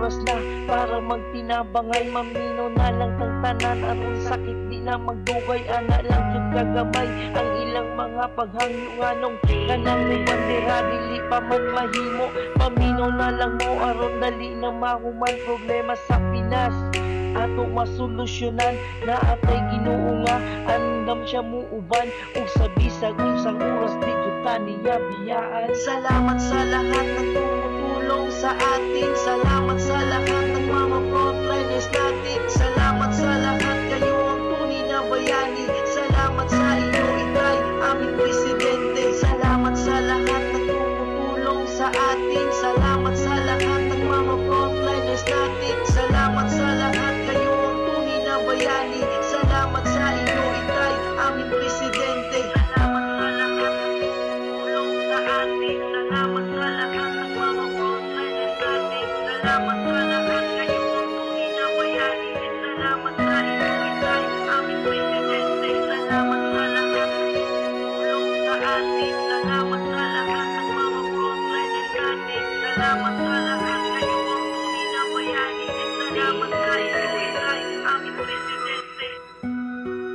Oras na para magtinabangay. Maminaw na lang tang tanan aron sakit di na magdugay. Ana lang jud kagamay ang ilang mga paghangyo, nganong kanang may bandera dili pa man mahimo. Paminaw na lang mo aron dali na mahuman. Problema sa Pinas ato masolusyonan, naa tay Ginoo nga andam siya muuban ug sa bisag unsang oras di jud ta niya biyaan. Salamat sa lahat ng tumutulong sa atin. Salamat sa lahat ng mga frontliners natin. Salamat sa lahat, kayo ang tunay na bayani. Salamat sa inyo, Itay, aming presidente. Salamat sa lahat ng tumutulong sa atin. Salamat sa lahat ng mga frontliners natin. Salamat sa lahat, kayo ang tunay na bayani. Salamat sa inyo, Itay, aming presidente. Salamat sa lahat ng tumutulong sa atin. Salamat sa lahat ng mga frontliners natin. Salamat sa lahat, kayo ang tunay na bayani. Salamat sa inyo, Itay, aming presidente. Salamat sa lahat ng tumutulong sa atin. Salamat sa lahat ng mga frontliners natin. Salamat sa lahat, kayo ang tunay na bayani. Salamat sa inyo, Itay, aming presidente. Salamat sa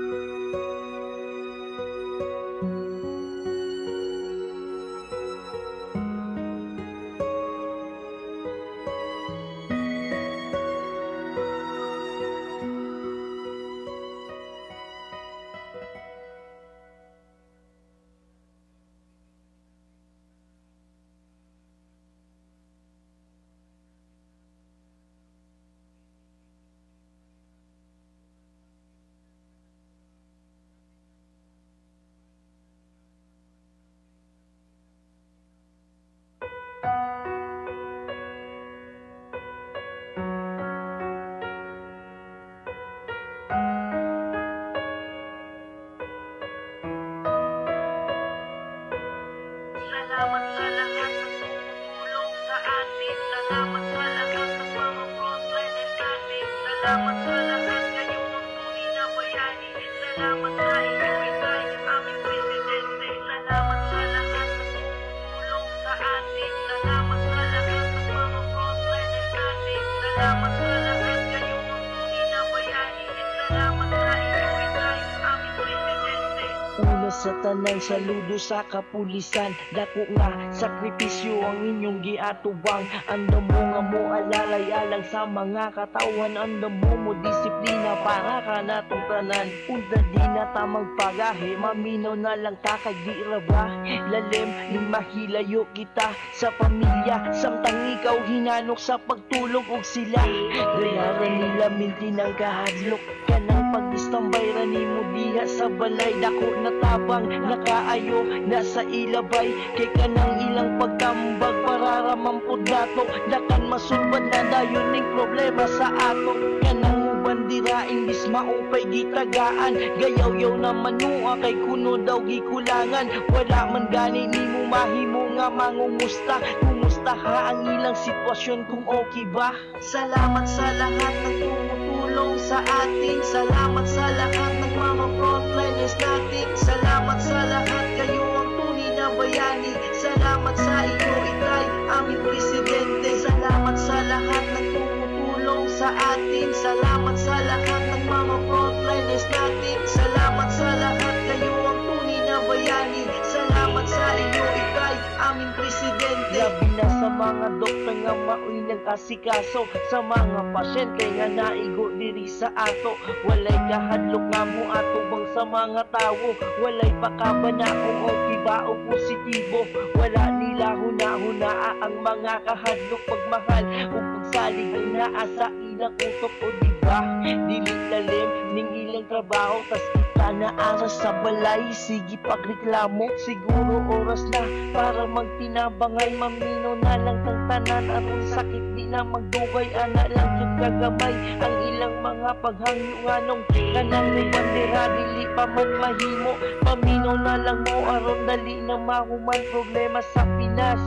lahat ng tumutulong sa atin. Salamat sa lahat ng mga frontliners natin. Salamat sa lahat, kayo ang tunay na bayani. Salamat sa inyo, Itay, aming presidente. Salamat sa lahat ng tumutulong sa atin. Salamat sa lahat ng mga frontliners natin. Salamat sa lahat, kayo ang tunay na bayani. Salamat sa inyo, Itay, aming presidente. Una sa tanan, saludo sa kapulisan. Dako nga sakripisyo ang inyong giatubang. Andam mo nga mo alalay alang sa mga katawhan. Andam mo mo disiplina para kanatong tanan. Unta di na ta magpagahi, maminaw na lang ta kay di ra ba lalim ning mahilayo kita sa pamilya, samtang ikaw hinanok sa pagtulog og sila gayaran nila minti ng kahadlok. Kanang pag-istambay ra nimo diha sa balay, dako na tabang nakaayo na sa ilabay, kay kanang ilang pagtambag para ra man pud nato. Dakan masulbad na dayon ning problema sa ato. Kanang uban dira imbis maupay gitagaan, gayaw-yaw na manua kay kuno daw gikulangan. Wala man gani nimo mahimo nga mangumusta, kumusta ha ang ilang sitwasyon, kung okay ba. Salamat sa lahat ng tumutulong sa atin. Salamat sa lahat ng mga frontliners natin. Salamat sa lahat, kayo ang tunay na bayani. Salamat sa inyo, Itay, aming presidente. Salamat sa lahat ng tumutulong sa atin. Salamat sa lahat ng mga frontliners natin. Salamat sa lahat, kayo ang tunay na bayani. Salamat sa inyo, Itay, aming presidente. Labi na sa mga doktor nga maoy nag-asikaso sa mga pasyente nga naigo diri sa ato. Walay kahadlok nga moatubang sa mga tawo. Walay pakaba na kung okay ba o positibo. Wala nila huna-hunaa ang mga kahadlok, pagmahal ug pagsalig ang naa sa ilang utok, o di ba? Dili lalim ning ilang trabaho, tas kita na ara sa balay sige pagreklamo. Siguro oras na para magtinabangay. Maminaw na lang tang tanan aron sakit di na magdugay. Ana lang jud kagamay ang ilang mga paghangyo, nganong kanang may bandera dili pa man mahimo. Paminaw na lang mo aron dali na mahuman. Problema sa Pinas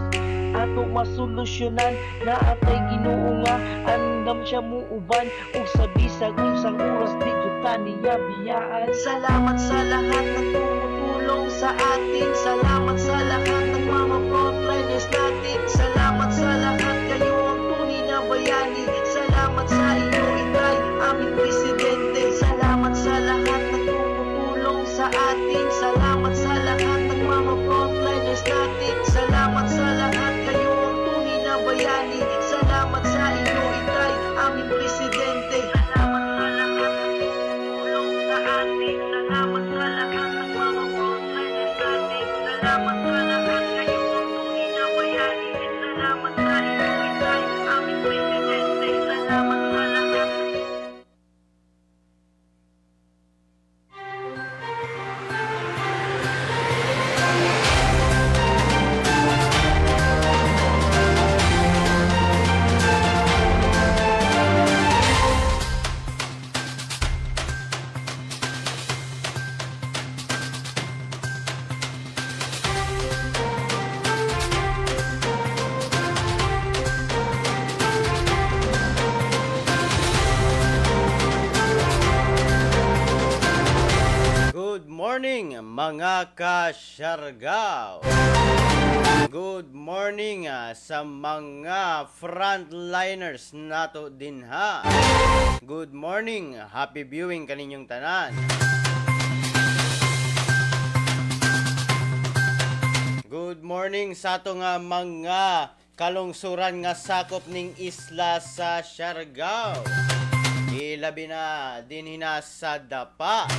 ato masolusyonan, naa tay Ginoo nga andam siya muuban ug sa bisag unsang oras di jud ta niya biyaan. Salamat sa lahat ng tumutulong sa atin. Salamat sa lahat ng mga frontliners natin. Salamat sa lahat, kayo ang tunay na bayani. Morning, mga kasyargaw. Good morning sa mga frontliners nato dinha. Good morning, happy viewing kaninyong tanan. Good morning sa ato nga mga kalungsuran nga sakop ning isla sa Siargao. Ilabi na dinhi na sa Dapa,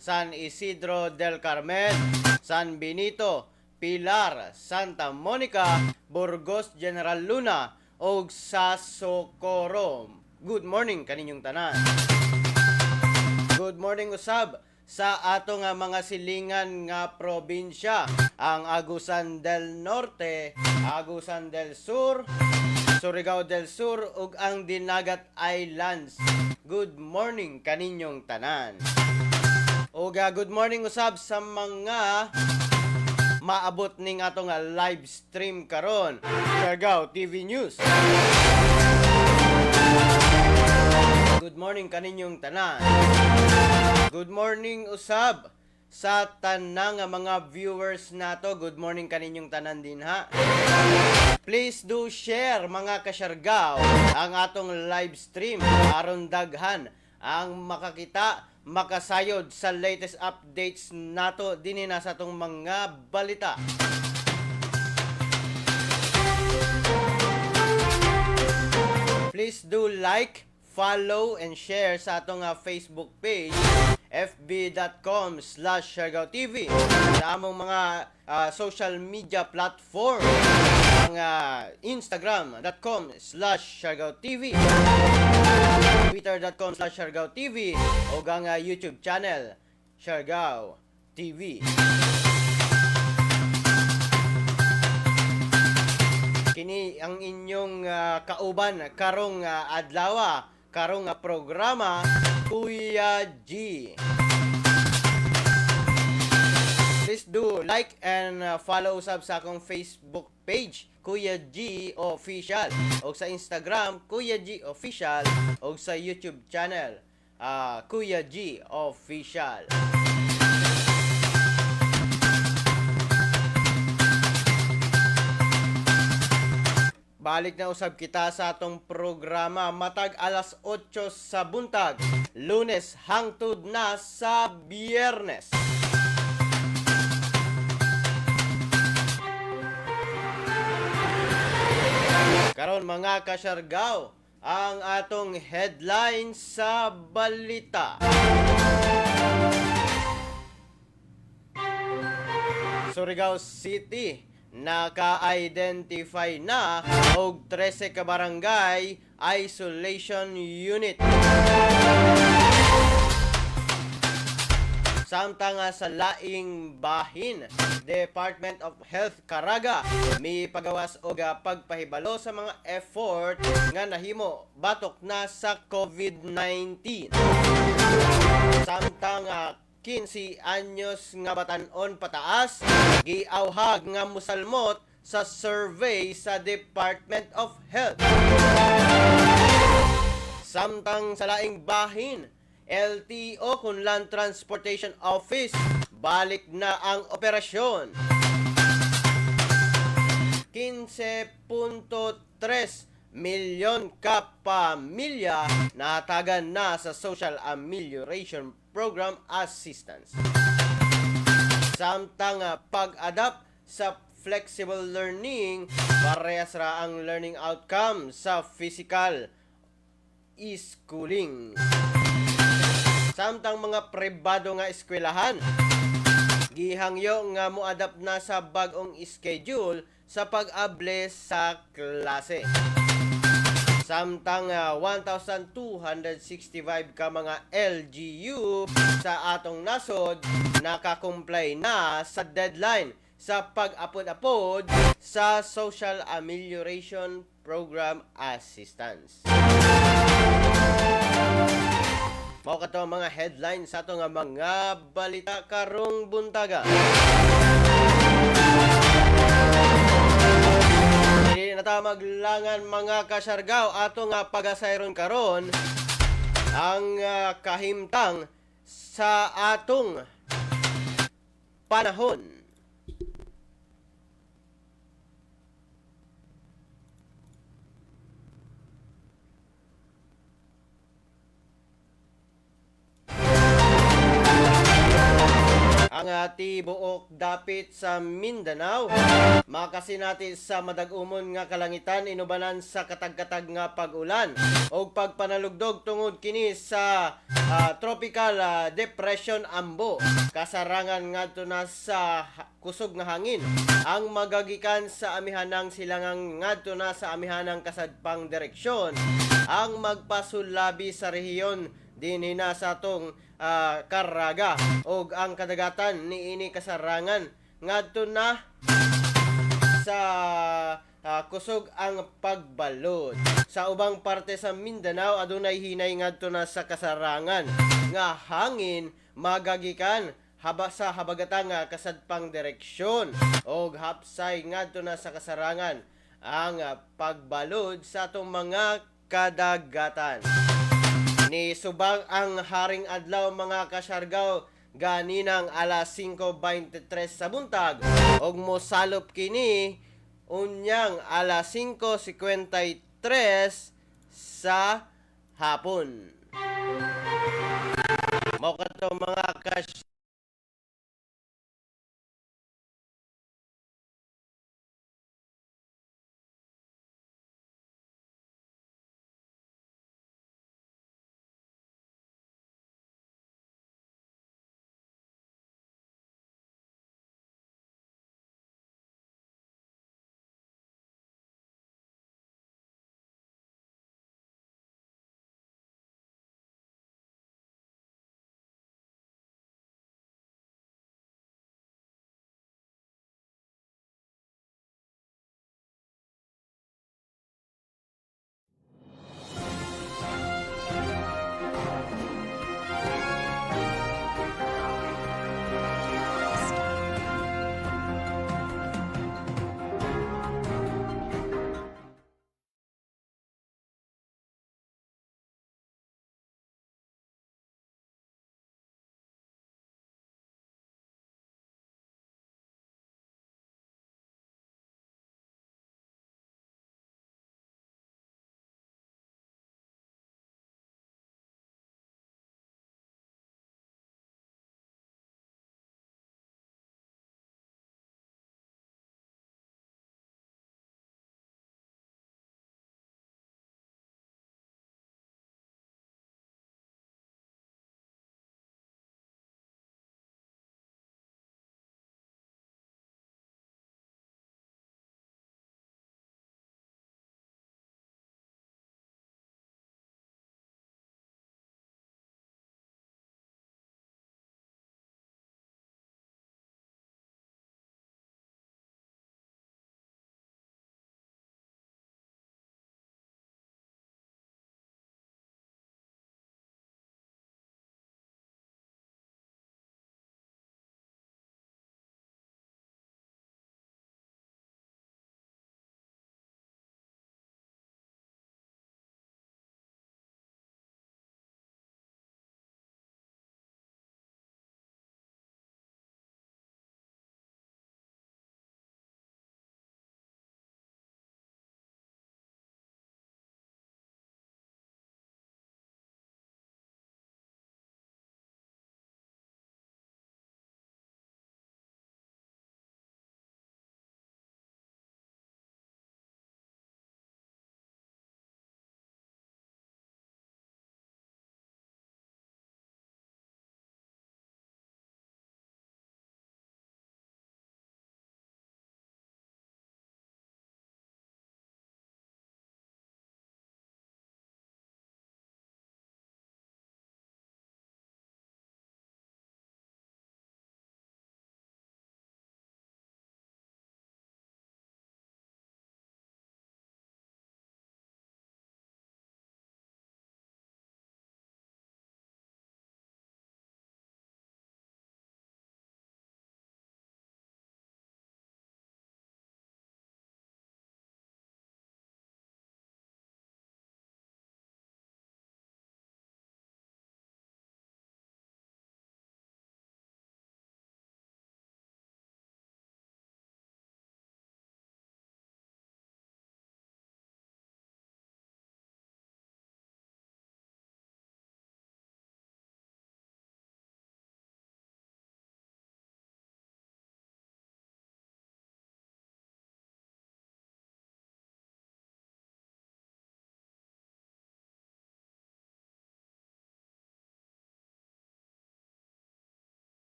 San Isidro del Carmen, San Benito, Pilar, Santa Monica, Burgos, General Luna ug sa Socorro. Good morning kaninyong tanan. Good morning usab sa ato nga mga silingan nga probinsya, ang Agusan del Norte, Agusan del Sur, Surigao del Sur ug ang Dinagat Islands. Good morning kaninyong tanan. Ug good morning usab sa mga maabot ning ato nga live stream karon. Siargao TV News. Good morning kaninyong tanan. Good morning usab sa tanang nga mga viewers nato. Good morning kaninyong tanan din ha. Please do share, mga kasyargaw, ang atong live stream aron daghan ang makakita, makasayod sa latest updates nato dinhi na sa atong mga balita. Please do like, follow, and share sa atong Facebook page, fb.com/SiargaoTV, sa among mga social media platform, ang instagram.com/SiargaoTV, twitter.com/SiargaoTV, o ang YouTube channel, Siargao TV. Kini ang inyong kauban karong adlaw, karong programa, Kuya G. Please do like and follow usab sa akong Facebook page, Kuya G Official, o sa Instagram, Kuya G Official, o sa YouTube channel, Kuya G Official. Balik na usab kita sa atong programa matag alas 8 sa buntag, Lunes hangtod na sa Biyernes. Karon, mga kasyargaw, ang atong headline sa balita. Surigao City naka-identify na og 13 ka barangay isolation unit. Samtang nga sa laing bahin, Department of Health Caraga mi pagawas og pagpahibalo sa mga effort nga nahimo batok na sa COVID-19. Samtang 15 anyos nga batan-on pataas giawhag nga musalmot sa survey sa Department of Health. Samtang sa laing bahin, LTO kun Land Transportation Office balik na ang operasyon. 15.3 milyon ka pamilya nahatagan na sa Social Amelioration Program Assistance. Samtang pag-adapt sa flexible learning, parehas ra ang learning outcome sa physical schooling. Samtang mga pribado nga eskwelahan gihangyo nga moadapt na sa bag-ong schedule sa pag-able sa klase. Samtang 1,265 ka mga LGU sa atong nasod nakakomply na sa deadline sa pag-apod-apod sa Social Amelioration Program Assistance. Mao kato ang mga headlines sa ato nga mga balita karong buntaga. Dili na ta maglangan, mga kasyargaw, ato nga pagasayron karon ang kahimtang sa atong panahon. Ang tibuok dapit sa Mindanao makasinati sa madag-umon nga kalangitan inubanan sa katag-katag nga pag-ulan og pagpanalugdog tungod kini sa tropical depression Ambo. Kasarangan ngadto na sa kusog nga hangin ang magagikan sa amihanang silangang ngadto na sa amihanang kasadpang direksyon ang magpasulabi sa rehiyon dinhi na sa atong Caraga og ang kadagatan niini kasarangan ngadto na sa kusog ang pagbalod. Sa ubang parte sa Mindanao, adunay hinay ngadto na sa kasarangan nga hangin magagikan haba sa habagatang kasadpang direksyon og hapsay ngadto na sa kasarangan ang pagbalod sa atong mga kadagatan. Ni subang ang haring adlaw, mga kasyargaw, ganinang alas 5:23 sa buntag ug mosalop kini unyang alas 5:53 sa hapon. Mao kato, mga kasyargaw.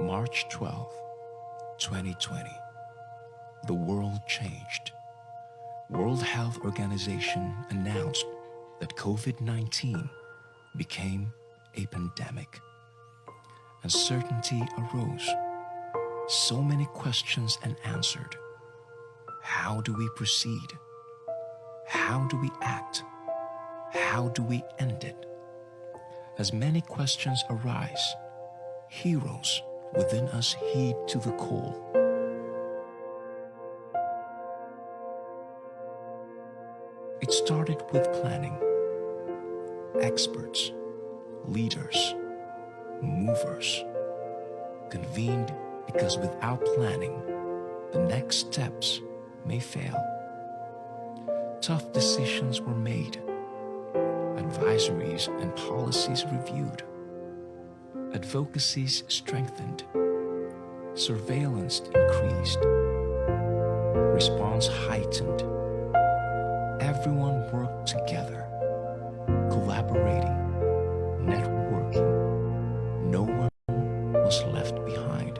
March 12, 2020. The world changed. World Health Organization announced that COVID-19 became a pandemic. Uncertainty arose. So many questions unanswered. How do we proceed? How do we act? How do we end it? As many questions arise, heroes within us heed to the call. It started with planning. Experts, leaders, movers convened because without planning, the next steps may fail. Tough decisions were made, advisories and policies reviewed, advocacies strengthened, surveillance increased, response heightened. Everyone worked together, collaborating, networking. No one was left behind.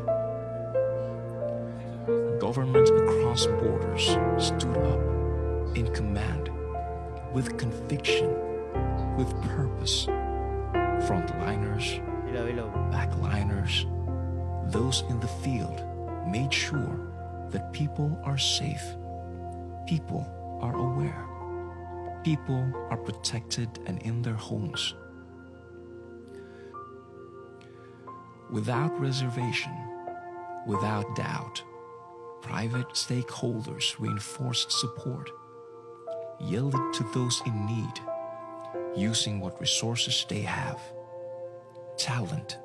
Governments across borders stood up in command, with conviction, with purpose. Frontliners, Hello, hello. backliners, those in the field made sure that people are safe, people are aware, people are protected and in their homes. Without reservation, without doubt, private stakeholders reinforced support, yielded to those in need, using what resources they have: talent,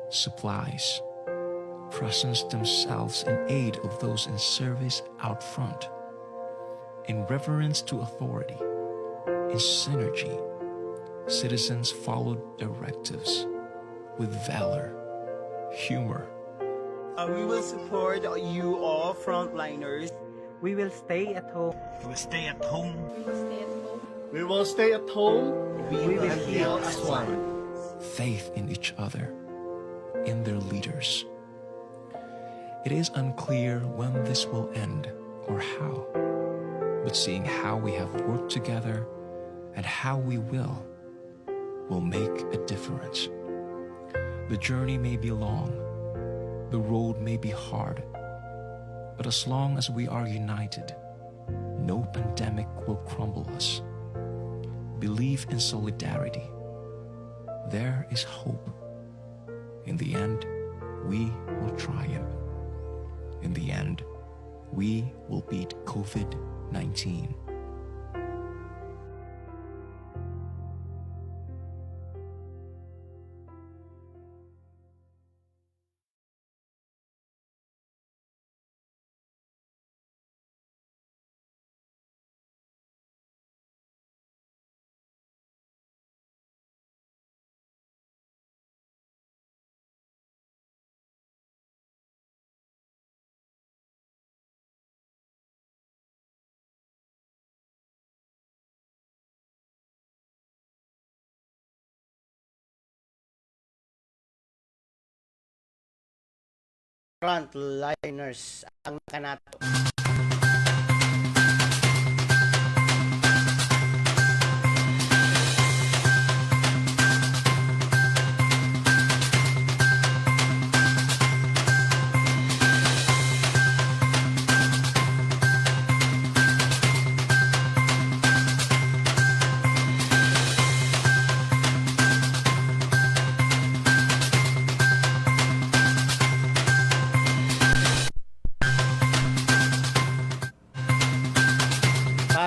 supplies, presence themselves in aid of those in service out front. In reverence to authority, in synergy, citizens followed directives with valor, humor. We will support you all frontliners. We will stay at home. We will stay at home. We will stay at home. We will stay at home. We will heal as one. Faith in each other, in their leaders. It is unclear when this will end or how, but seeing how we have worked together and how we will make a difference. The journey may be long, the road may be hard, but as long as we are united, no pandemic will crumble us. Believe in solidarity. There is hope. In the end, we will triumph. In the end, we will beat COVID-19. Frontliners ang kanato.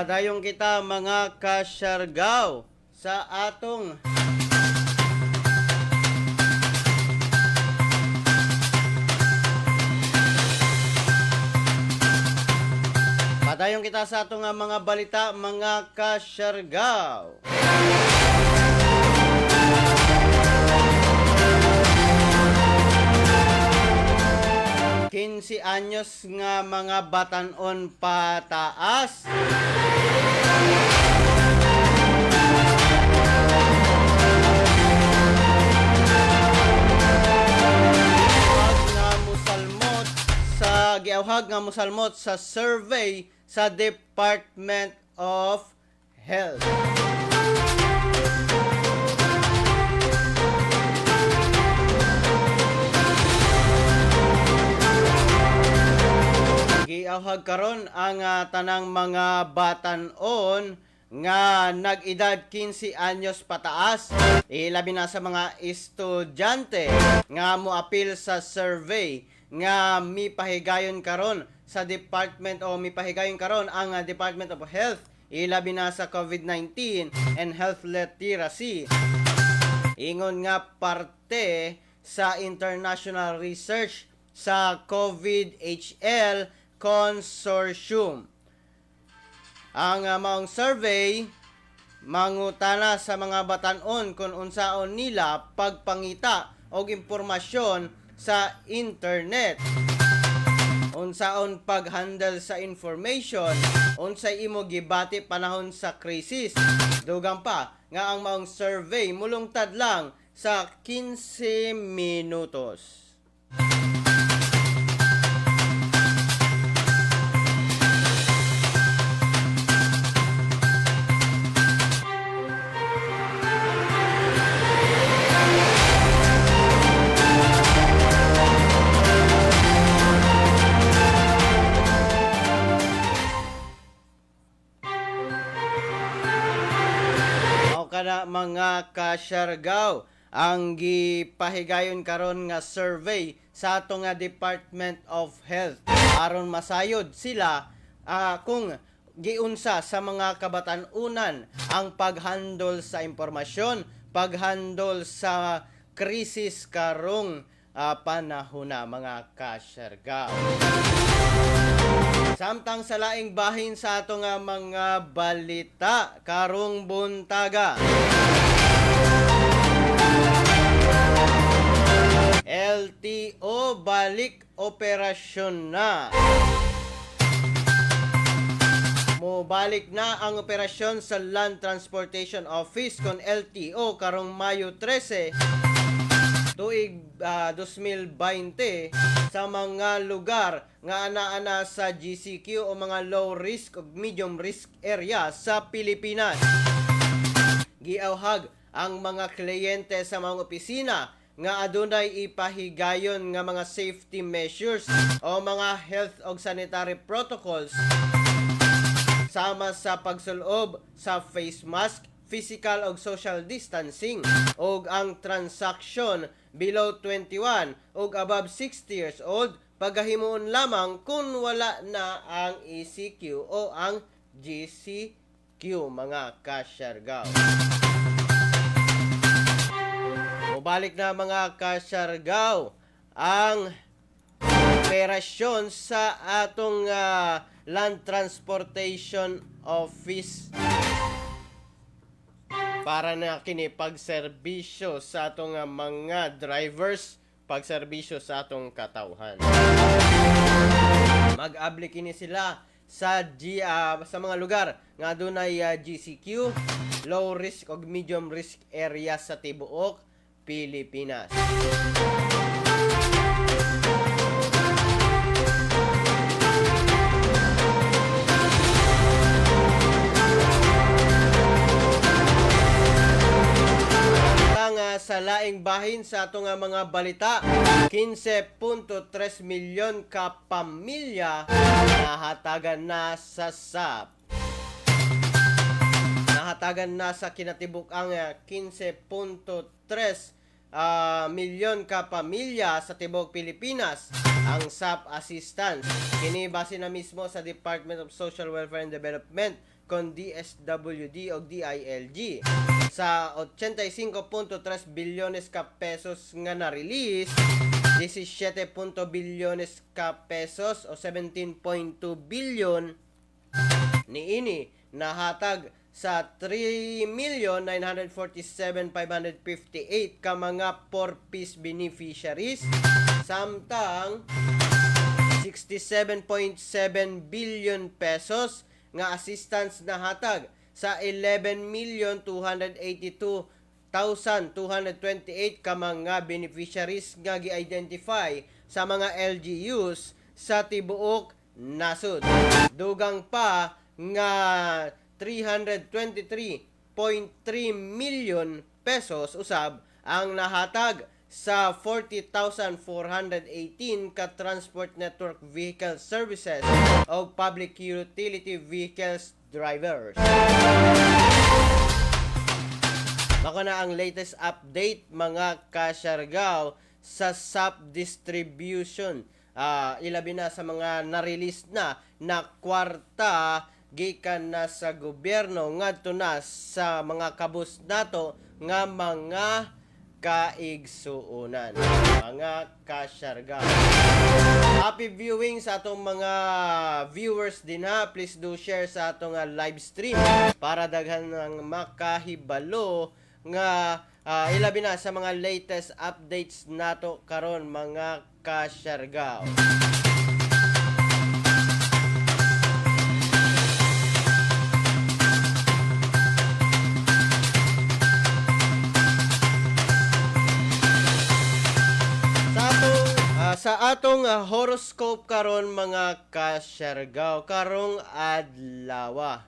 Padayon kita, mga kasyargaw, sa atong Padayon kita sa atong mga balita, mga kasyargaw. 15 anyos nga mga batanon pataas. Giawhag nga mosalmot sa survey sa Department of Health. Giawhag karon ang tanang mga batan-on nga nag-edad 15 anyos pataas, ilabi na sa mga estudyante nga moapil sa survey nga mipahigayon karon sa department o mipahigayon karon ang Department of Health, ilabi na sa COVID-19 and health literacy. Ingon nga parte sa international research sa COVID-HL Consortium. Ang maong survey mangutana sa mga batan-on kung unsaon nila pagpangita og impormasyon sa internet, unsaon pag-handle sa information, unsay imo gibati panahon sa krisis. Dugang pa nga ang maong survey mulungtad lang sa 15 minutos. Mao kana, mga kasyargaw, ang gipahigayon karon nga survey sa ato nga Department of Health aron masayod sila kung giunsa sa mga kabatan-unan ang paghandle sa impormasyon, paghandle sa krisis karong panahona, mga kasyargaw. Samtang sa laing bahin sa ato nga mga balita karong buntaga, LTO balik operasyon na. Mobalik na ang operasyon sa Land Transportation Office kon LTO karong Mayo 13 tuig 2020 sa mga lugar nga ana-ana sa GCQ o mga low risk ug medium risk area sa Pilipinas. Giawhag ang mga kliyente sa mga opisina nga adunay ipahigayon nga mga safety measures o mga health og sanitary protocols sama sa pagsulob sa face mask, physical og social distancing, ug ang transaction below 21 ug above 60 years old pagahimuon lamang kung wala na ang ECQ o ang GCQ, mga kasyargaw. Mubalik na, mga kasyargaw, ang operasyon sa atong Land Transportation Office para na kini pagserbisyo sa atong mga drivers, pagserbisyo sa atong katawhan. Mag-abli kini sila sa mga lugar nga adunay GCQ, low risk ug medium risk area sa tibuok Pilipinas. Ang sa laing bahin sa atong mga balita, 15.3 milyon ka pamilya nahatagan na sa SAP. Nahatagan na sa kinatibuk-ang 15.3 milyon ka pamilya sa tibuok Pilipinas ang SAP assistance. Kini base na mismo sa Department of Social Welfare and Development kon DSWD o DILG. Sa 85.3 bilyones ka pesos nga na-release, 17 bilyones ka pesos o 17.2 billion niini nahatag sa 3,947,558 ka mga 4-piece beneficiaries, samtang 67.7 billion pesos nga assistance nahatag sa 11,282,228 ka mga beneficiaries nga gi-identify sa mga LGUs. sa tibuok nasod. Dugang pa nga 323.3 million pesos usab ang nahatag sa 40,418 ka transport network vehicle services o public utility vehicles drivers. Bako na ang latest update, mga kasyargaw, sa SAP distribution. Ilabi na sa mga na-release na na kwarta gikan na sa gobyerno ngadto na sa mga kabus nato nga mga kaigsuonan, mga kasyargaw. Happy viewing sa atong mga viewers din ha. Please do share sa atong live stream para daghan ng makahibalo nga ilabi na sa mga latest updates nato karon, mga kasyargaw. Sa atong horoscope karon, mga kasyargaw, karong adlaw.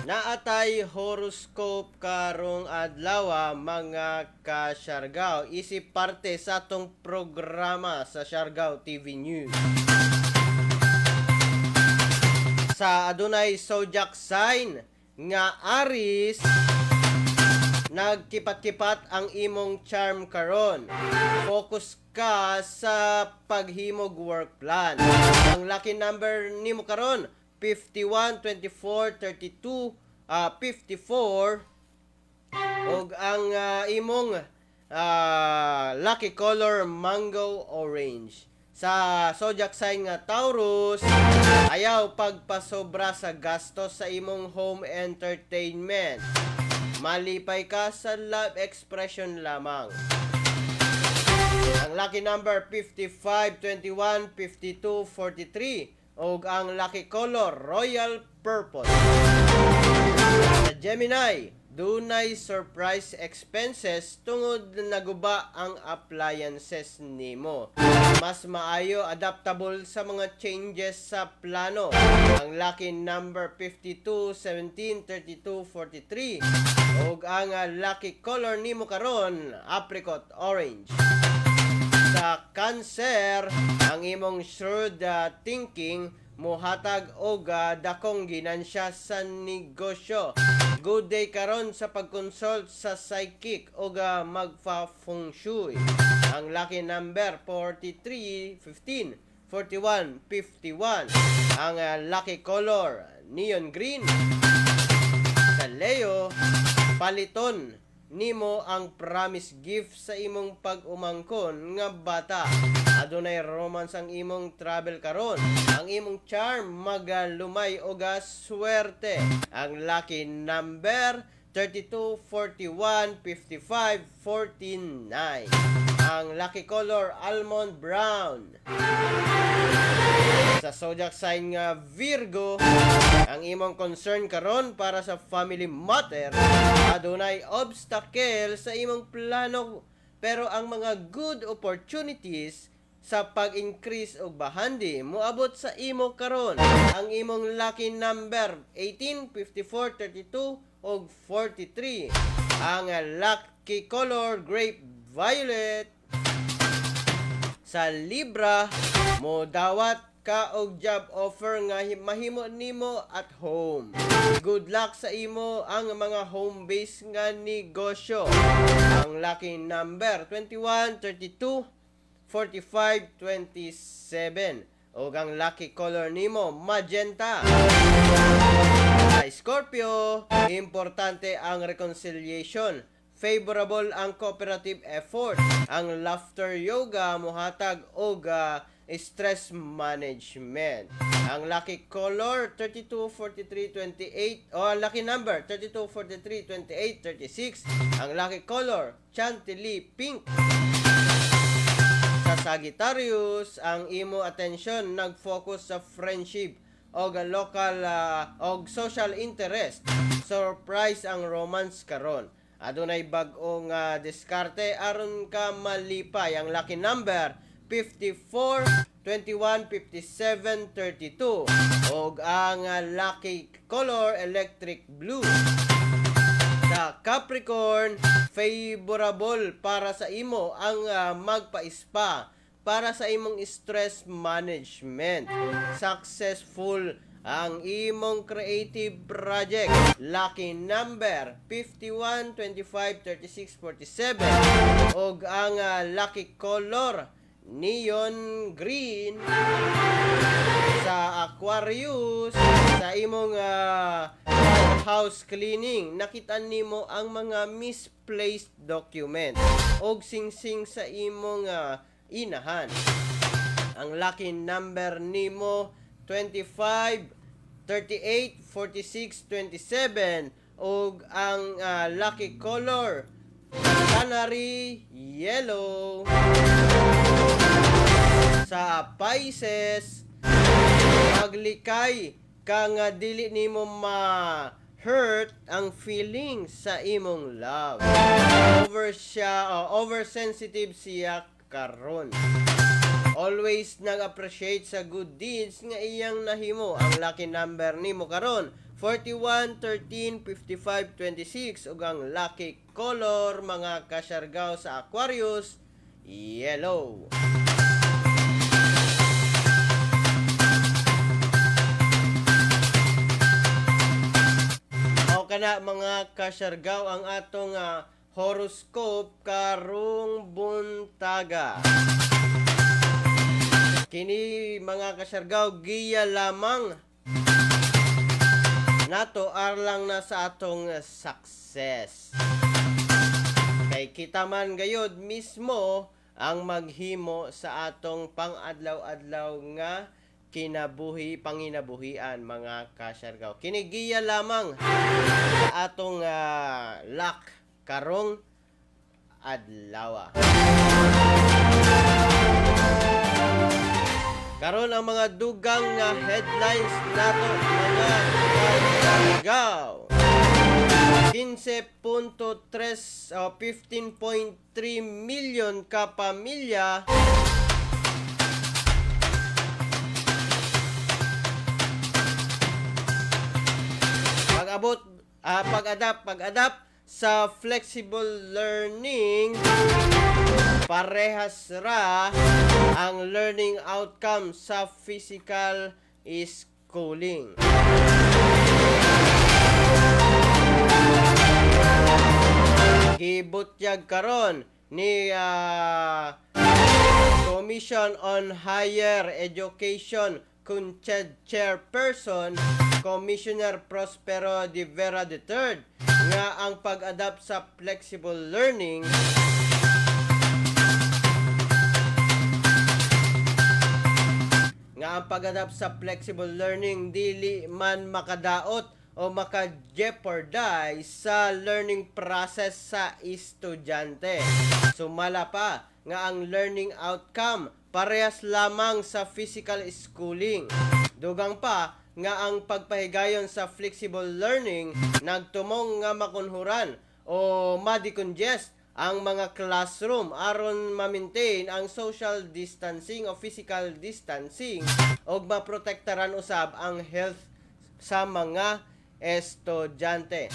Naatay horoscope karong adlaw, mga kasyargaw, isip parte sa atong programa sa Siargao TV News. Sa adunay zodiac sign nga Aries, nagkipat-kipat ang imong charm karon. Focus ka sa paghimog work plan. Ang lucky number nimo karon 51, 24, 32, 54 ug ang imong lucky color mango orange. Sa zodiac sign nga Taurus, ayaw pagpasobra sa gastos sa imong home entertainment. Malipay ka sa love expression lamang. Ang lucky number 55, 21, 52, 43 ug ang lucky color royal purple. Sa Gemini, dunay surprise expenses tungod naguba ang appliances nimo. Mas maayo adaptable sa mga changes sa plano. Ang lucky number 52, 17, 32, 43 ug ang lucky color nimo karon apricot orange. Sa Cancer, ang imong shrewd thinking mohatag og dakong ginansya sa negosyo. Good day karon sa pag-consult sa psychic o magfa-feng shui. Ang lucky number 43, 15, 41, 51. Ang lucky color neon green. Sa Leo, paliton nimo ang promise gift sa imong pag-umangkon nga bata. Adunay romance ang imong travel karon. Ang imong charm magalumay og swerte. Ang lucky number 32, 41, 55, 49. Ang lucky color almond brown. Sa zodiac sign nga Virgo, ang imong concern karon para sa family matter, adunay obstacle sa imong plano pero ang mga good opportunities sa pag-increase og bahandi moabot sa imo karon. Ang imong lucky number 18, 54, 32 ug 43. Ang lucky color grape violet. Sa Libra, mo dawat ka og job offer nga mahimo nimo at home. Good luck sa imo ang mga home base nga negosyo. Ang lucky number 21, 32, 45, 27. Ug ang lucky color nimo magenta. Sa Scorpio, importante ang reconciliation. Favorable ang cooperative effort. Ang laughter yoga mohatag og stress management. Ang lucky color 32, 43, 28 o ang lucky number 32, 43, 28, 36. Ang lucky color chantilly pink. Sa Sagittarius, ang imo atensyon nag-focus sa friendship og local og social interest. Surprise ang romance karon. Adunay bag-ong diskarte aron ka malipay. Ang lucky number 54, 21, 57, 32 og ang lucky color electric blue. Sa Capricorn, favorable para sa imo ang magpa-spa para sa imong stress management. Successful ang imong creative project. Lucky number 51, 25, 36, 47 og ang lucky color neon green. Sa Aquarius, sa imong house cleaning, nakita nimo ang mga misplaced document og singsing sa imong inahan. Ang lucky number nimo 25, 38, 46, 27 ug ang lucky color canary yellow. Sa Pisces, maglikay ka nga dili nimo ma-hurt ang feeling sa imong love. Oversensitive siya karon. Always nag-appreciate sa good deeds nga iyang nahimo. Ang lucky number nimo karon 41, 13, 55, 26 ug ang lucky color, mga kasyargaw, sa Aquarius, yellow. Mao kana, mga kasyargaw, ang atong horoscope karong buntaga. Kini, mga kasyargaw, giya lamang nato arlang na sa atong success. Kay kita man gayod mismo ang maghimo sa atong pang-adlaw-adlaw nga kinabuhi, panginabuhian, mga kasyargaw. Kini giya lamang sa atong luck karong adlaw. Karon ang mga dugang nga headlines nato, mga kasyargaw. 15.3 o 15.3 million ka pamilya pag-abot pag-adapt sa flexible learning, parehas ra ang learning outcome sa physical schooling. Gibutyag karon ni Commission on Higher Education CONCHED Chairperson Commissioner Prospero de Vera III nga ang pag-adapt sa flexible learning nga ang pag-adapt sa flexible learning dili man makadaot o maka-jeopardize sa learning process sa estudyante. Sumala pa nga ang learning outcome parehas lamang sa physical schooling. Dugang pa nga ang pagpahigayon sa flexible learning nagtumong nga makunhuran o ma-decongest ang mga classroom aron ma-maintain ang social distancing o physical distancing ug maprotektaran usab ang health sa mga estudyante.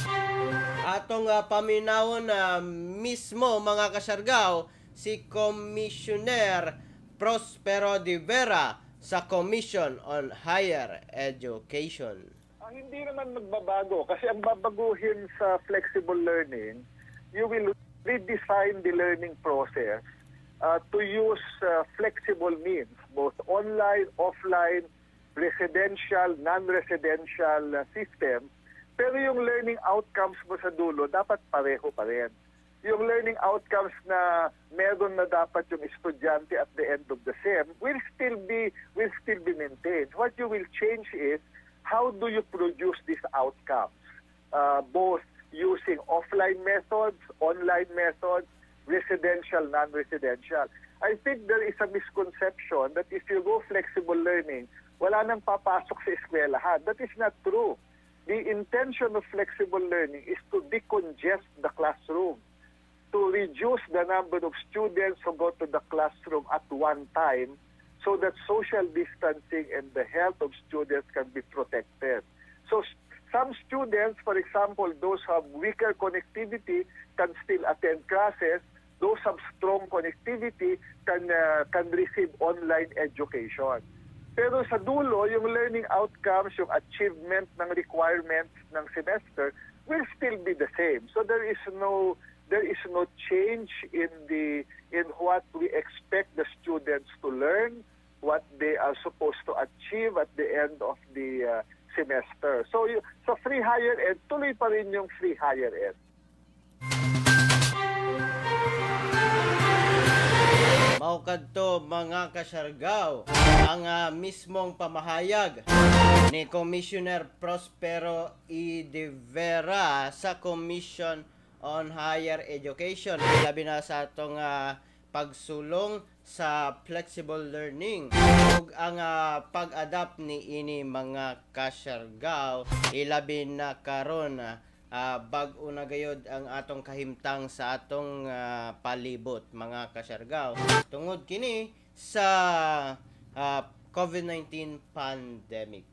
Atong paminawon na mismo, mga kasyargaw, si Commissioner Prospero de Vera sa Commission on Higher Education. Hindi naman magbabago kasi ang babaguhin sa flexible learning, you will redesign the learning process to use flexible means, both online, offline, residential, non-residential system. Pero yung learning outcomes mo sa dulo, dapat pareho pa rin. Yung learning outcomes na meron na dapat yung estudyante at the end of the sem will still be maintained. What you will change is how do you produce these outcomes? Both using offline methods, online methods, residential, non-residential. I think there is a misconception that if you go flexible learning, wala nang papasok sa eskwelahan. That is not true. The intention of flexible learning is to decongest the classroom, to reduce the number of students who go to the classroom at one time so that social distancing and the health of students can be protected. So some students, for example, those who have weaker connectivity can still attend classes. Those who have strong connectivity can receive online education. Pero sa dulo, yung learning outcomes, yung achievement ng requirements ng semester will still be the same. So there is no change in what we expect the students to learn, what they are supposed to achieve at the end of the semester. So sa free higher ed, tuloy pa rin yung free higher ed. Mao kadto, mga kasyargaw, ang mismong pamahayag ni Commissioner Prospero E. De Vera sa Commission on Higher Education, labi na sa atong pagsulong sa flexible learning ug ang pag-adapt ni ini, mga kasyargaw, ilabi na karon bag-o na gayod ang atong kahimtang sa atong palibot, mga kasyargaw, tungod kini sa COVID-19 pandemic.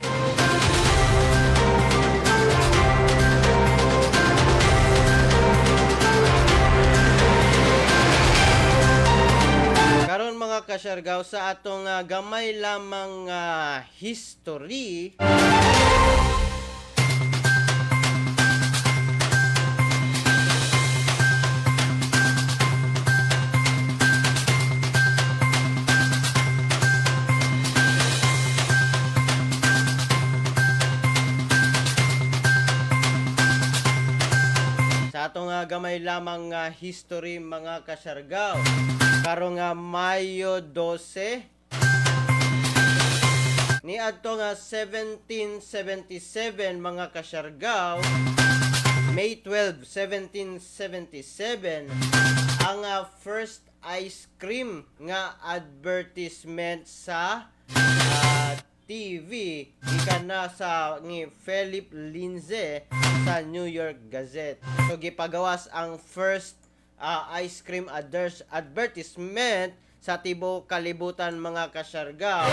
Karon, mga kasyargaw, sa atong gamay lamang history. Sa atong gamay lamang history, mga kasyargaw. Karong nga Mayo 12 ni adto nga 1777, mga kasyargaw, May 12, 1777, ang first ice cream nga advertisement sa TV gikan na sa ni Philip Lindsay sa New York Gazette. So gipagawas ang first ice cream advertisement sa tibuok kalibutan, mga kasyargaw,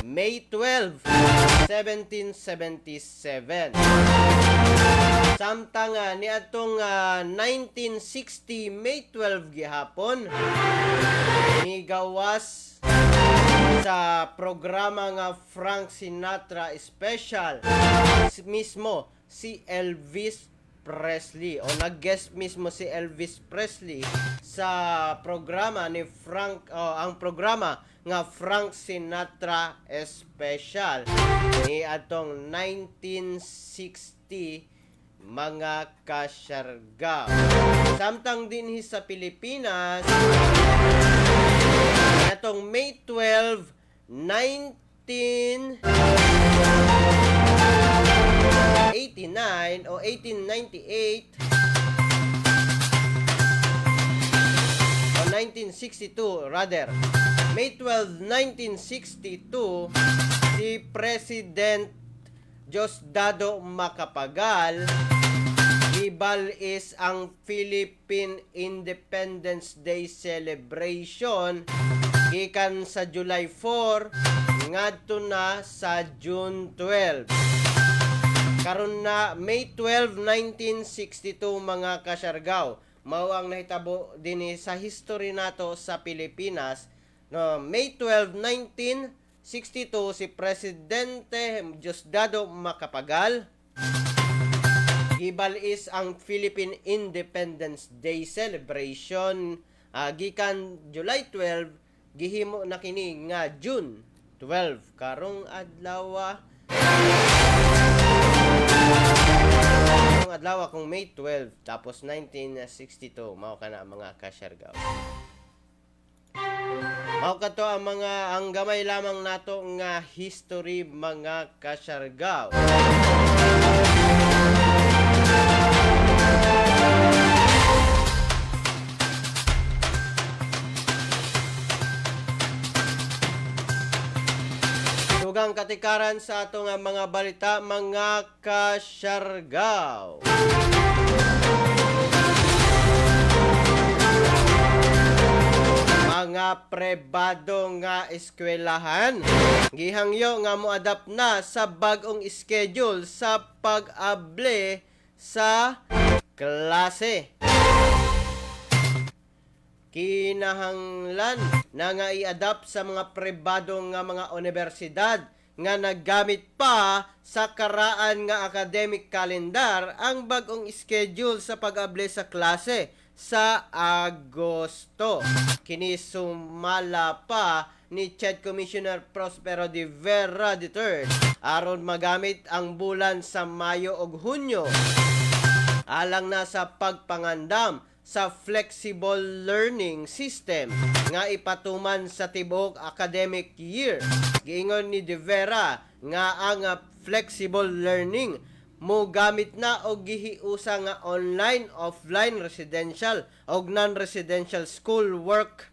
May 12, 1777. Samtang niadtong 1960, May 12 gihapon, nigawas sa programa nga Frank Sinatra Special mismo si Elvis Presley o nag-guest mismo si Elvis Presley sa programa ni Frank o ang programa nga Frank Sinatra Special ni atong 1960, mga kasyargaw. Samtang dinhi sa Pilipinas, atong May 12, 1989 o 1898 o 1962 rather, May 12, 1962, si President Diosdado Macapagal gibal-is ang Philippine Independence Day celebration gikan sa July 4 ngadto na sa June 12. Karon na May 12, 1962, mga kasyargaw. Mao ang nahitabo dinhi sa history nato sa Pilipinas. No, May 12, 1962, si Presidente Diosdado Macapagal gibal-is ang Philippine Independence Day celebration gikan July 12, gihimo na kini nga June 12 karong adlaw. Karong adlaw kung May 12, tapos 1962. Mao kana, mga kasyargaw. Mao kato ang mga ang gamay lamang nato nga history, mga kasyargaw. Dugang Patikaran sa atong mga balita, mga kasyargaw. Mga prebado nga eskwelahan gihangyo nga moadapt na sa bag-ong schedule sa pag-able sa klase. Kinahanglan na nga i-adapt sa mga pribado nga mga universidad nga naggamit pa sa karaan nga academic calendar ang bag-ong schedule sa pag-able sa klase sa Agosto. Kini sumala pa ni CHED Commissioner Prospero de Vera III aron magamit ang bulan sa Mayo ug Hunyo alang na sa pagpangandam sa flexible learning system nga ipatuman sa tibuok academic year. Giingon ni De Vera nga ang flexible learning mo gamit na og gihiusa nga online, offline, residential og non-residential school work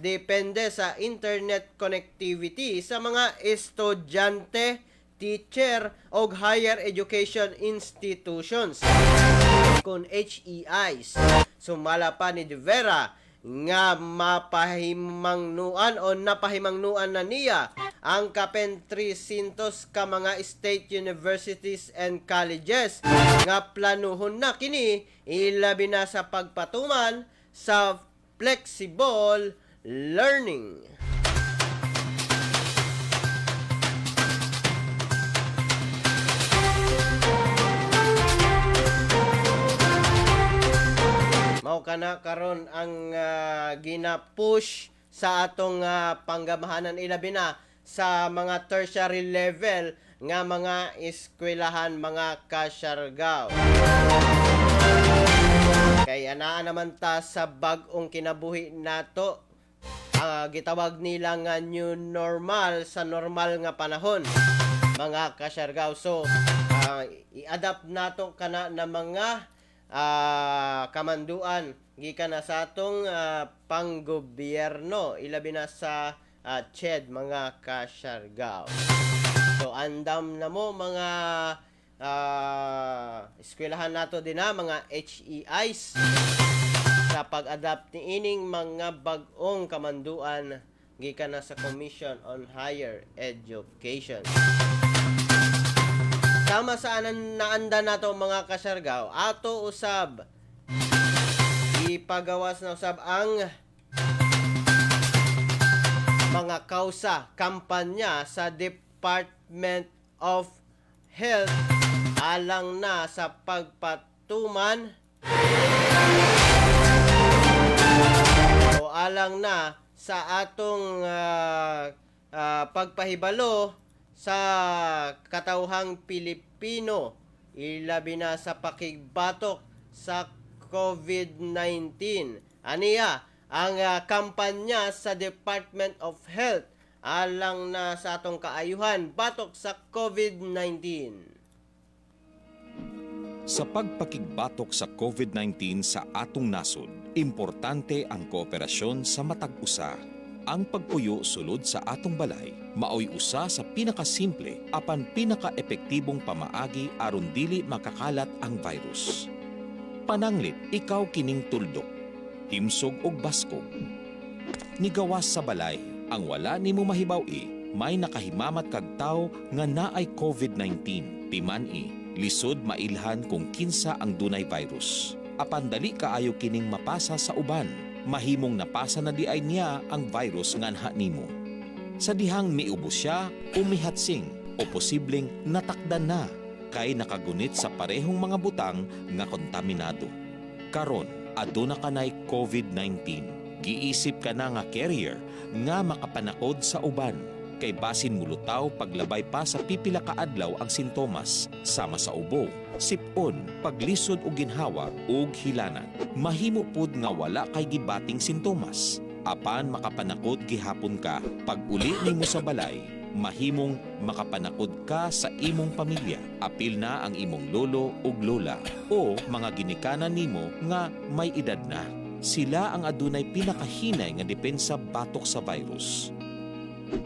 depende sa internet connectivity sa mga estudyante, teacher og higher education institutions kon HEIs. Sumala pa ni De Vera nga mapahimangnuan o napahimangnuan na niya ang kapin 300 ka mga state universities and colleges nga planuhon na kini ilabi na sa pagpatuman sa flexible learning. Mao kana karon ang gina-push sa atong panggamahanan ilabi na sa mga tertiary level nga mga eskwelahan, mga kasyargaw. Kay anaa naman ta sa bag-ong kinabuhi nato, gitawag nila nga new normal sa normal nga panahon, mga kasyargaw. So i-adapt nato kana na mga kamanduan gikan na sa atong panggobyerno ilabi na sa CHED, mga kasyargaw. So andam na mo mga eskwelahan nato din na mga HEIs sa pag-adapt niining mga bag-ong kamanduan gikan na sa Commission on Higher Education. Tama sa anan naanda nato mga kasyargaw, ato usab ipagawas na usab ang mga kausa kampanya sa Department of Health alang na sa pagpatuman o alang na sa atong pagpahibalo sa katawhang Pilipino ilabi na sa pakigbatok sa COVID-19. Aniya ang kampanya sa Department of Health alang na sa atong kaayuhan batok sa COVID-19. Sa pagpakigbatok sa COVID-19 sa atong nasod, importante ang kooperasyon sa matag usa. Ang pagpuyo sulod sa atong balay maoy usa sa pinakasimple apan pinakaepektibong pamaagi aron dili makakalat ang virus. Pananglit ikaw kining tuldok, himsog og baskog. Nigawas sa balay, ang wala nimo mahibaw-i, may nakahimamat kag tawo nga naay COVID-19. Timan-i, lisod mailhan kung kinsa ang dunay virus. Apan dali kaayo kining mapasa sa uban, mahimong napasa na di ay niya ang virus nganha nimo. Sa dihang miubo siya o mihatsing o posibleng natakdan na kay nakagunit sa parehong mga butang nga kontaminado. Karon, aduna kanay COVID-19. Giisip ka na nga carrier nga makapanakod sa uban. Kay basin mulutaw paglabay pa sa pipila ka adlaw ang sintomas sama sa ubo, sipon, paglisod og ginhawa ug hilanat. Mahimo pud nga wala kay gibating sintomas. Apan makapanakod gihapon ka. Pag uli nimo sa balay, mahimong makapanakod ka sa imong pamilya. Apil na ang imong lolo ug lola o mga ginikanan nimo nga may edad na. Sila ang adunay pinakahinay nga depensa batok sa virus.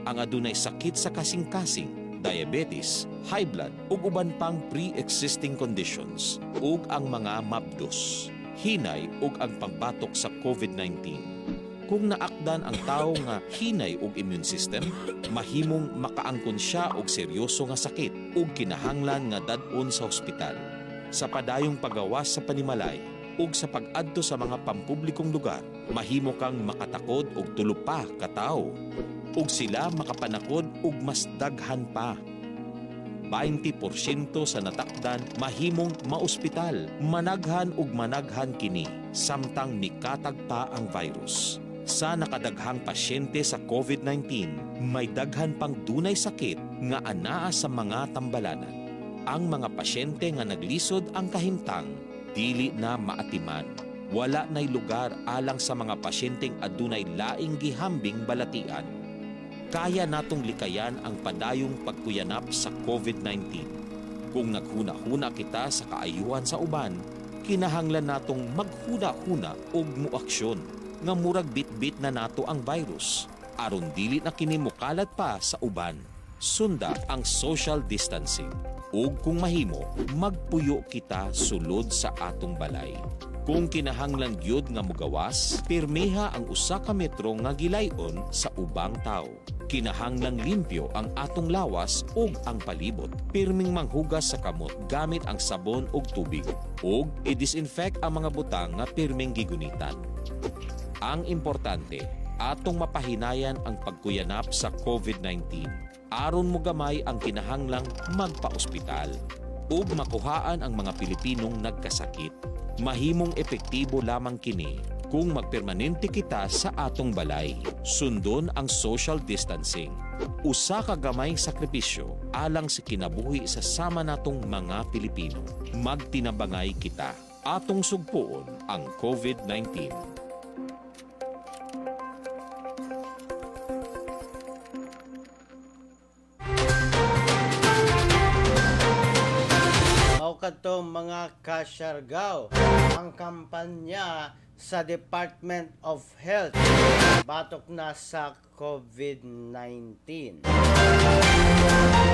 Ang adunay sakit sa kasing-kasing, Diabetes, high blood ug uban pang pre-existing conditions ug ang mga mabdos, hinay ug ang pagbatok sa COVID-19. Kung naakdan ang tawo nga hinay og immune system, mahimong makaangkon siya og seryoso nga sakit ug kinahanglan nga dad-on sa ospital. Sa padayong pagawas sa panimalay ug sa pag-adto sa mga pampublikong lugar, mahimo kang makatakod og tulo pa ka tawo ug sila makapanakod og mas daghan pa. 20% sa natakdan mahimong maospital, managhan ug managhan kini samtang mikatag pa ang virus. Sa nakadaghang pasyente sa COVID-19, may daghan pang dunay sakit nga anaa sa mga tambalanan. Ang mga pasyente nga naglisod ang kahimtang, dili na maatiman. Wala na'y lugar alang sa mga pasyenteng adunay laing gihambing balatian. Kaya natong likayan ang padayong pagkuyanap sa COVID-19. Kung naghuna-huna kita sa kaayuhan sa uban, kinahanglan natong maghuna-huna og muaksyon nga murag bitbit na nato ang virus aron dili na kini mokalat pa sa uban. Sunda ang social distancing ug kung mahimo, magpuyo kita sulod sa atong balay. Kung kinahanglan gyud nga mogawas, pirmiha ang usa ka metro nga gilayon sa ubang tawo. Kinahanglang limpyo ang atong lawas ug ang palibot. Pirming manghugas sa kamot gamit ang sabon ug tubig ug i-disinfect ang mga butang nga pirming gigunitan. Ang importante, atong mapahinayan ang pagkuyanap sa COVID-19. Aron mogamay ang kinahanglang magpa-ospital ug makuhaan ang mga Pilipinong nagkasakit. Mahimong epektibo lamang kini kung magpermanente kita sa atong balay. Sundon ang social distancing. Usa ka gamayng sakripisyo alang sa kinabuhi sa sama natong mga Pilipino. Magtinabangay kita. Atong sugpuon ang COVID-19. Mao kadto mga kasyargaw ang kampanya sa Department of Health batok na sa COVID-19.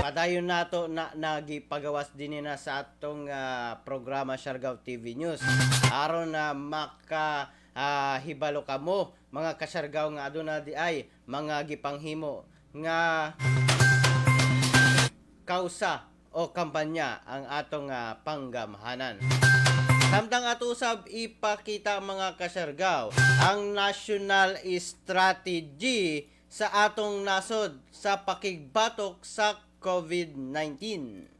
Padayon nato na nagipagawas din na sa atong programa Siargao TV News aron na maka hibalo kamo mga kasyargaw nga aduna di ay mga gipanghimo nga kausa o kampanya ang atong panggamhanan. Samtang ato usab ipakita mga kasyargaw ang national strategy sa atong nasod sa pakigbatok sa COVID-19.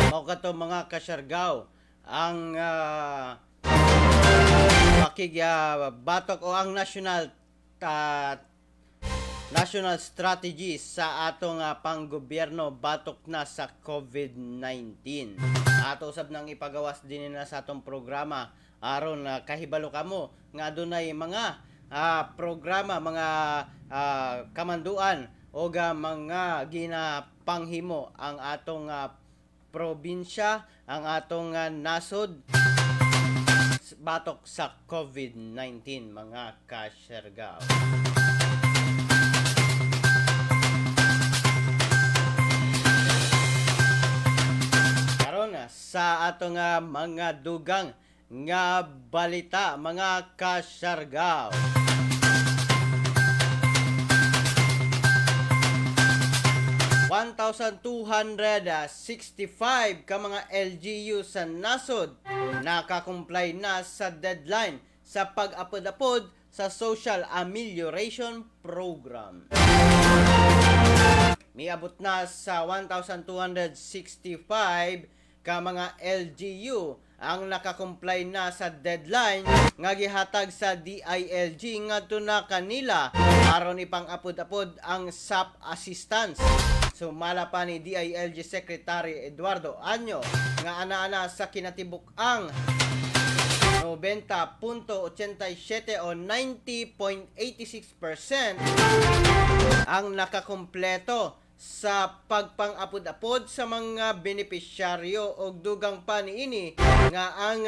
Mao kato mga kasyargaw ang batok o ang national national strategy sa atong panggobyerno batok na sa COVID-19. Ato usab nang ipagawas din na sa atong programa aron kahibalo kamo nga adunay mga programa, mga kamanduan o mga ginapanghimo ang atong probinsya, ang atong nasod batok sa COVID-19 mga kasyargaw. Karon sa atong mga dugang nga balita, mga kasyargaw. 1,265 ka mga LGU sa nasod nakakomply na sa deadline sa pag-apod-apod sa Social Amelioration Program. Miabot na sa 1,265 ka mga LGU ang nakakomply na sa deadline nga gihatag sa DILG ngadto na kanila aron ipang-apod-apod ang SAP assistance. Sumala pa ni DILG Secretary Eduardo Año nga ana-ana sa kinatibuk-ang 90.87 o 90.86% ang nakakumpleto sa pagpang-apod-apod sa mga benepisyaryo, og dugang pa niini nga ang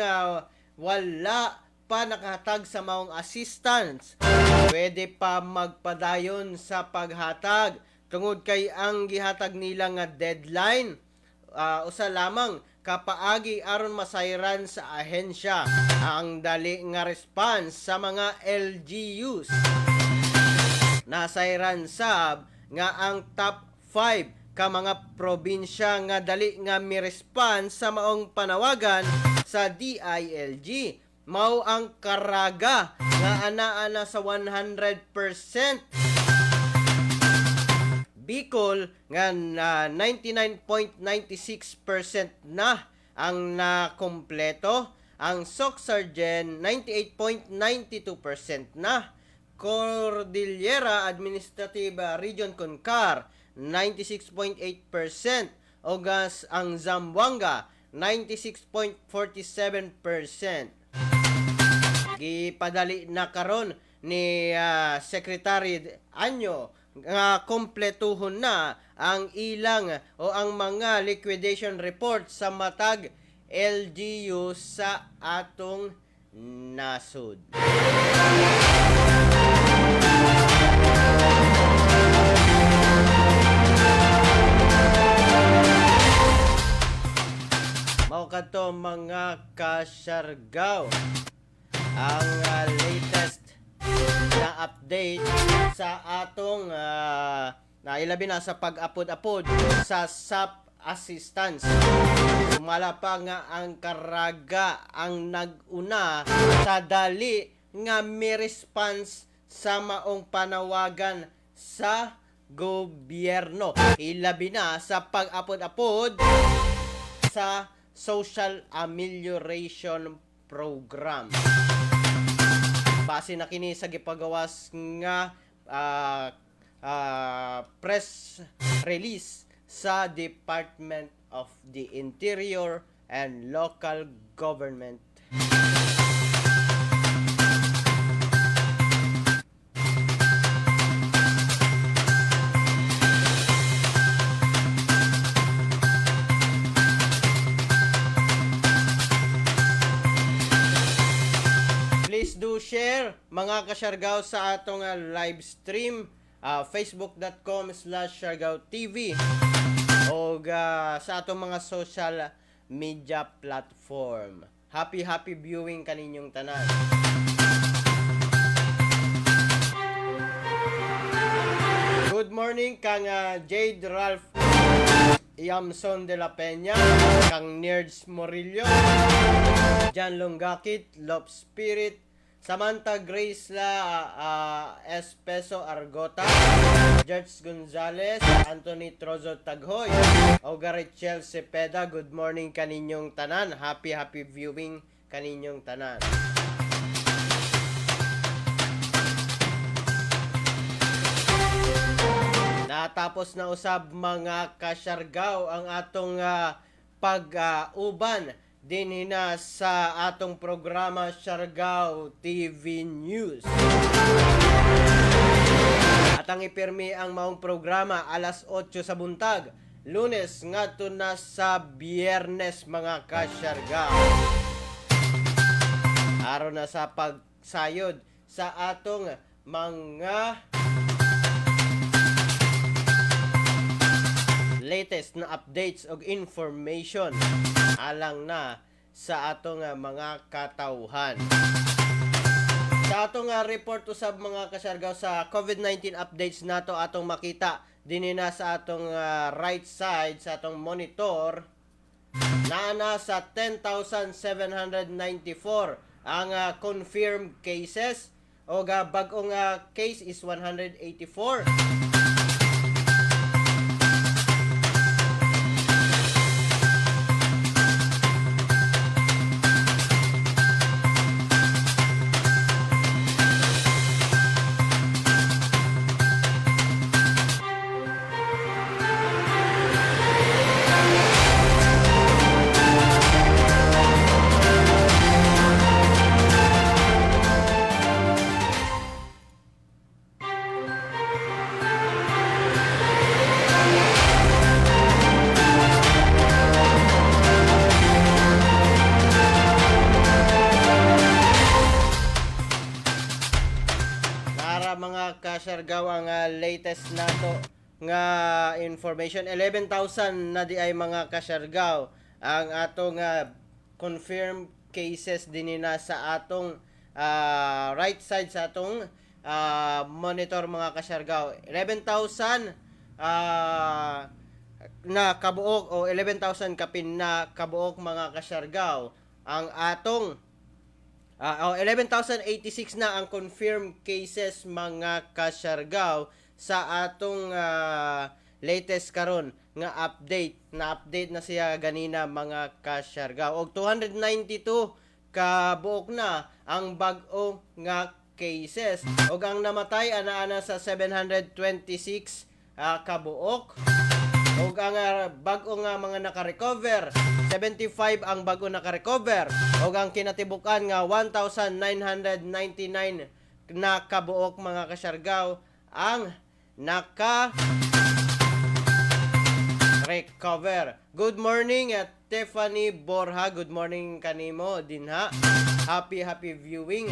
wala pa nakahatag sa maong assistance pwede pa magpadayon sa paghatag tungod kay ang gihatag nila nga deadline usa lamang kapaagi aron masayran sa ahensya ang dali nga response sa mga LGUs. Nasayran sab nga ang top 5 ka mga probinsya nga dali nga mi-response sa maong panawagan sa DILG mao ang Caraga nga ana-ana sa 100%, Bicol nga na 99.96% na ang nakompleto, ang Soccsksargen 98.92% na, Cordillera Administrative Region CONCAR 96.8% o gas ang Zamboanga 96.47%. Gipadali na karon ni Secretary Año nga kompletuhon na ang ilang o ang mga liquidation report sa matag LGU sa atong nasod. Mao kadto, mga kasyargaw, ang latest na update sa atong na ilabi na sa pag-apod-apod sa SAP assistance. Sumala pa nga ang Caraga ang nag-una sa dali nga mi-response sa maong panawagan sa gobyerno. Ilabi na sa pag-apod-apod sa Social Amelioration Program. Base na kini sa gipagawas nga press release sa Department of the Interior and Local Government. Please do share, mga kasyargaw, sa atong live stream, facebook.com/siargaotv o sa atong mga social media platform. Happy happy viewing kaninyong tanan. Good morning kang Jade Ralph Yamson de la Peña, kang Nerds Morillo, Jan Longgakit, Love Spirit, Samantha Grace La Espeso Argota, George Gonzalez, Anthony Trozo Taghoy, o Richel Cepeda. Good morning kaninyong tanan. Happy happy viewing kaninyong tanan. Natapos na usab, mga kasyargaw, ang atong pag-uban dinhi na sa atong programa Siargao TV News. At ang ipirmi ang maong programa alas 8 sa buntag, Lunes ngadto na sa Biyernes, mga kasyargaw. Aron na sa pagsayod sa atong mga latest Latest na updates og information alang na sa atong mga katawhan. Sa atong report usab, mga kasyargaw, sa COVID-19 updates nato, atong makita dinhi na sa atong right side sa atong monitor, naa na sa 10,794 ang confirmed cases o bag-ong case is 184. Nara, mga kasyargaw, ang latest nato nga information. 11,000 na di ay, mga kasyargaw, ang atong confirmed cases dinhi na sa atong right side sa atong monitor, mga kasyargaw. 11,000 na kabuok o 11,000 kapin na kabuok, mga kasyargaw, ang atong oh, 11,086 na ang confirmed cases, mga kasyargaw, sa atong latest karon nga update na update na siya ganina, mga kasyargaw. Og 292 kabuok na ang bag-o nga cases. Og ang namatay ana-ana sa 726 kabuok. Og ang bag-o nga mga naka-recover, 75 ang bag-o naka-recover. Og ang kinatibukan nga 1,999 na kabuok, mga kasyargaw, ang naka recover. Good morning at Tiffany Borja. Good morning kanimo dinha. Happy happy viewing.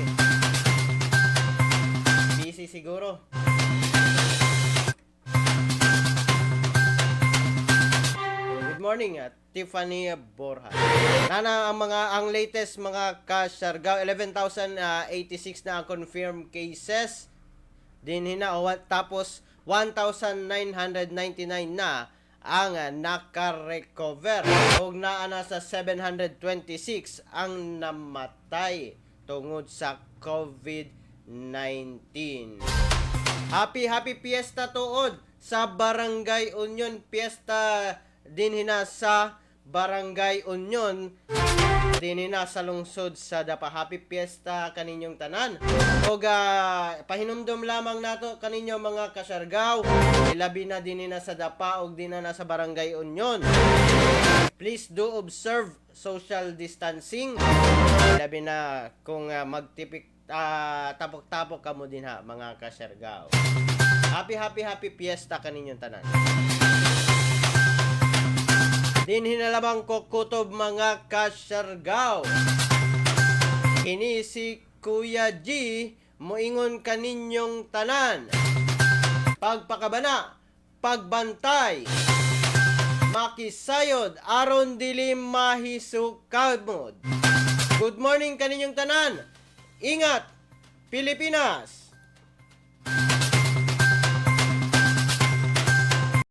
Busy siguro. Good morning at Tiffany Borja. Nana ang mga ang latest, mga kasyargaw, 11,086 na ang confirmed cases din hina o tapos 1,999 na ang naka-recover ug naa na sa 726 ang namatay tungod sa COVID-19. Happy happy fiesta tuod sa Barangay Union. Fiesta din hina sa Barangay Union din na sa lungsod sa Dapa. Happy Fiesta kaninyong tanan. Og pahinumdom lamang nato kaninyo, mga kasyargaw, ilabi na din na sa Dapa og din na sa Barangay Union. Please do observe social distancing. Ilabi na kung magtipik tapok-tapok kamo din ha, mga kasyargaw. Happy happy happy fiesta kaninyong tanan. Din hinalabang ko kutob, mga kasyargaw. Kini si Kuya G moingon kaninyong tanan. Pagpakabana, pagbantay, makisayod aron dili mahisukamod. Good morning kaninyong tanan. Ingat, Pilipinas!